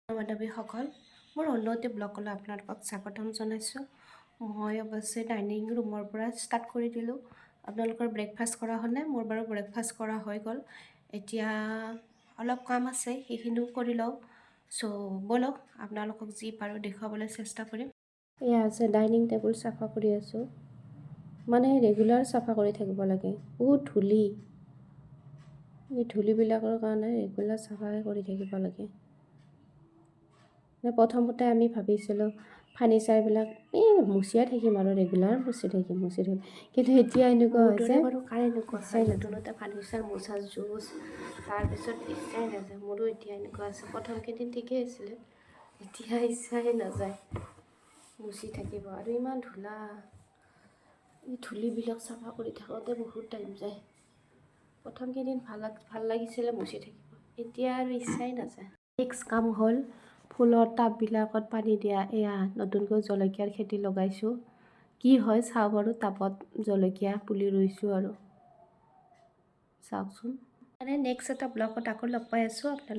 বান্ধৱীসকল, মোৰ অন্য এটি ব্লগলৈ আপোনালোকক স্বাগতম জনাইছোঁ। মই অৱশ্যে ডাইনিং ৰুমৰ পৰা ষ্টাৰ্ট কৰি দিলোঁ। আপোনালোকৰ ব্ৰেকফাষ্ট কৰা হ'লনে? মোৰ বাৰু ব্ৰেকফাষ্ট কৰা হৈ গ'ল। এতিয়া অলপ কাম আছে, সেইখিনিও কৰি লওঁ। চ' ব'লক, আপোনালোকক যি পাৰোঁ দেখুৱাবলৈ চেষ্টা কৰিম। এয়া আছে ডাইনিং টেবুল, চাফা কৰি আছোঁ। মানে ৰেগুলাৰ চাফা কৰি থাকিব লাগে। বহুত ধূলি, এই ধূলিবিলাকৰ কাৰণে ৰেগুলাৰ চাফাই কৰি থাকিব লাগে। মানে প্ৰথমতে আমি ভাবিছিলোঁ ফাৰ্নিচাৰবিলাক এই মুচিয়ে থাকিম আৰু ৰেগুলাৰ মুচি থাকিম, মুচি থাকিম। কিন্তু এতিয়া এনেকুৱা হৈছে। বাৰু কাৰ এনেকুৱা হয়? নতুনতে ফাৰ্নিচাৰ মোচা যুঁজ, তাৰপিছত ইচ্ছাই নাযায়। মোৰো এতিয়া এনেকুৱা আছে। প্ৰথম কেইদিন ঠিকেই আছিলে, এতিয়া ইচ্ছাই নাযায় মুচি থাকিব। আৰু ইমান ধূলা, এই ধূলিবিলাক চাফা কৰি থাকোঁতে বহুত টাইম যায়। প্ৰথম কেইদিন ভাল লাগিছিলে মুচি থাকিব, এতিয়া আৰু ইচ্ছাই নাযায়। নেক্সট কাম হ'ল ফুলৰ টাববিলাকত পানী দিয়া। এয়া নতুনকৈ জলকীয়াৰ খেতি লগাইছোঁ। কি হয় চাওঁ বাৰু। টাবত জলকীয়া পুলি ৰুইছোঁ আৰু চাওকচোন। মানে নেক্সট এটা ব্লগত আকৌ লগ পাই আছোঁ আপোনালোক।